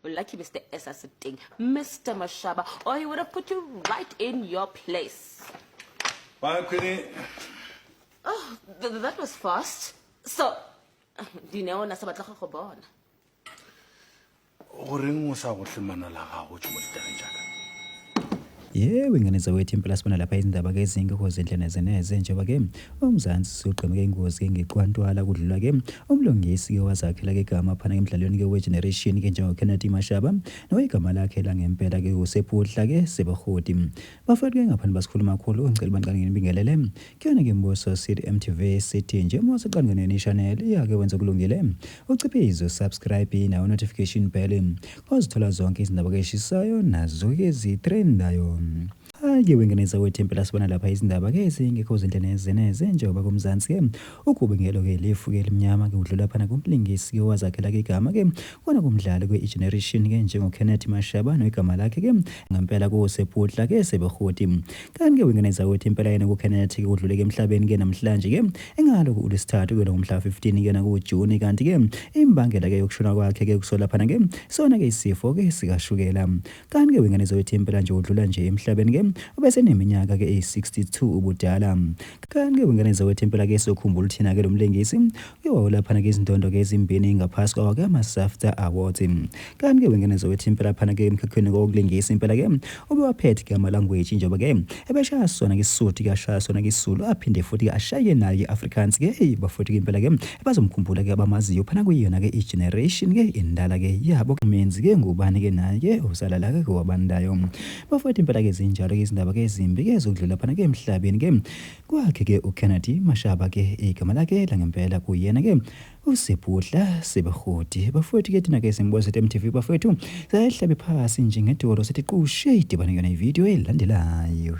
O lucky Mr S a se teng, Mr Mashaba, or he would have put you right in your place. Bye, Queenie. Oh, th that was fast. So, Dineo na sa batla go go bona. Goreng o sa gohle manala a gago tšwe mo ditabeng tša ka? Yebo ingane zakwethu impela sibona lapha izindaba ke ezingekho zinhle neze neze njengoba ke uMzansi sugqemeke ingozi ke ngeqwantwala kudlula ke umlungisi ke wazakhela ke igama phana emdlalweni ke we-generation ke njengo-Kennedy Mashaba noyigama lakhe langempela ke uSeputla ke Sebehoti. Bafowethu ke ngaphambi basikhuluma kakhulu ngicela banqale nginibingelele kuyona ke Mbuso City MTV sithi nje uma usuqala ngeneni channel iyake wenza okulungile uciphize subscribe nawo notification bell ozithola zonke izindaba keshisayo nazo ke zitrendayo. Hhayi wengane zakwethu impela sibona lapha izindaba ke ezingekho zinhle neze neze njengoba kumzansi ke ukubingelo ke lifu ke elimnyama ke udlula phana kumlingisi ke wazakhela ke igama ke kona kumdlali kwe-generation ke njengo-Kenneth Mashaba noigama lakhe ke ngempela kuwuseputla ke sebehoti kanti ke wengane zakwethu impela yena kuKenneth ke udlule ke emhlabeni ke namhlanje ke engalo kulesithathu ke ngomhla 15 ke nakuJuni kanti ke imbangela ke yokushona kwakhe ke kusola phana ke sona ke isifo ke sikashukela. Kanti ke wengane zakwethu impela nje udlula nje emhlabeni ke ubeseneminyaka ke eyi-62 ubudala. Kanti ke wengane zakwethu impela ke sokhumbula thina ke lo mlingisi uye wawulaphana ke izindondo ke ezimbini ngaphasi kwawo ke ama-SAFTA Awards. Kanti ke wengane zakwethu impela phana ke emkhakheni wokulingisa impela ke ubewaphethe ke ama-language njengoba ke ebeshaya sona ke isiSuthu ke ashaya sona ke isiZulu aphinde futhi ke ashaye nayo i-Afrikaans ke eyi bafowethu ke impela ke bazomkhumbula ke abamaziyo phana kuyona ke i-generation ke indala ke yabo menzi ke ngubani ke naye ke usalala ke kowabandayo bafowethu impela ke zinjalo ke izindaba ke ezimbi ke zokudlula phana ke emhlabeni ke kwakhe ke uKennedy Mashaba ke igama lakhe langempela kuyena ke uSebhudla Sebehodi bafowethu ke thina ke simbuzo sethu MTV bafowethu sayihlabe phasi nje ngedolo sithi qushe idibane yona ivideo elandelayo.